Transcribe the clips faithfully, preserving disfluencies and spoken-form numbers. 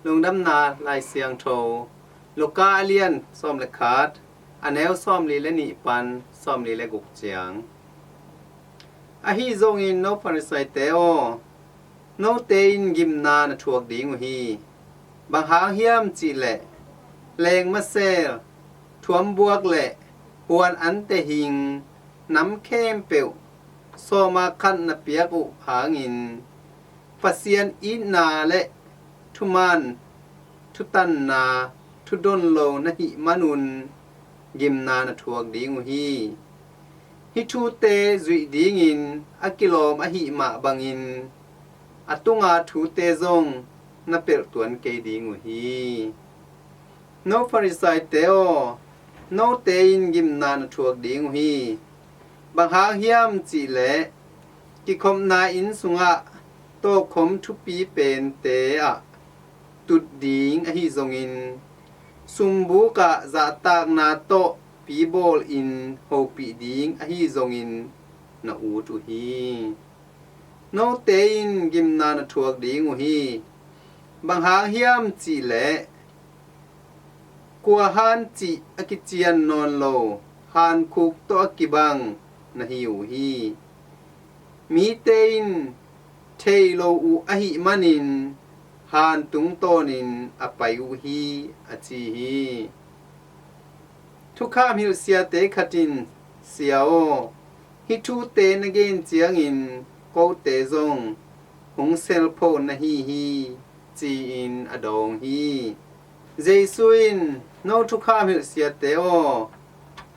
Lungdamna Lai Siangtho, Luka a lian sawm le khat, a neu sawmli le nih pan sawmli le guk ciang. Ahi zongin no Farisaite aw, note in gimna na thuak ding uh hi. Bang hang hiam cih leh lengmasel, thuambuak le huan ante hing nam khempeuh sawma khat na piak uh hangin Pasian itna le thuman, thutanna, thudon lo na hih manun gimna na thuak ding uh hi. Hih thute zuih dingin a kilawm ahih mah bangin a tunga thute zong na pelh tuan kei ding uh hi. No Farisaite aw, note in gimna na thuak ding uh hi. Bang hang hiam cih leh kikhopna inn sungah tawkhom thupi pente ah tut ding ahi zongin, sumbuk ah zahtakna tawh pi bawlin hopih ding ahi zongin na ut uh hi. Note in gimna na thuak ding uh hi. Bang hang hiam cih leh kua han cih a kician nawn lo hankhuk tawh a kibang na hi uh hi. Mite in thei lo uh ahih manin han tungtawnin a pai uh hi, a ci hi. Thukham hilh siate khat in, Sia aw, hih thute na gen ciangin kote zong hong selpho na hi hi, ci-in a dawng hi. Jesu in, No thukham hilh siate aw,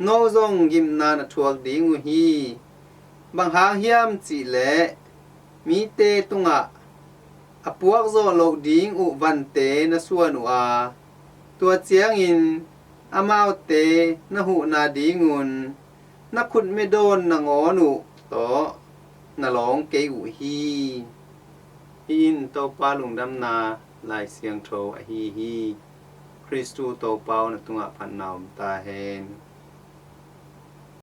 no zong gimna na thuak ding uh hi. Bang hang hiam cih leh mite tungah a puakzawh loh ding uh vante na suan uh a, tua ciangin amaute na huhna dingun na khutme dawn nangawn uh tawh na lawng kei uh hi. Hih in Topa lungdamna Lai Siangtho ahi hi. Khristu Topa aw, na tungah phatna om ta hen.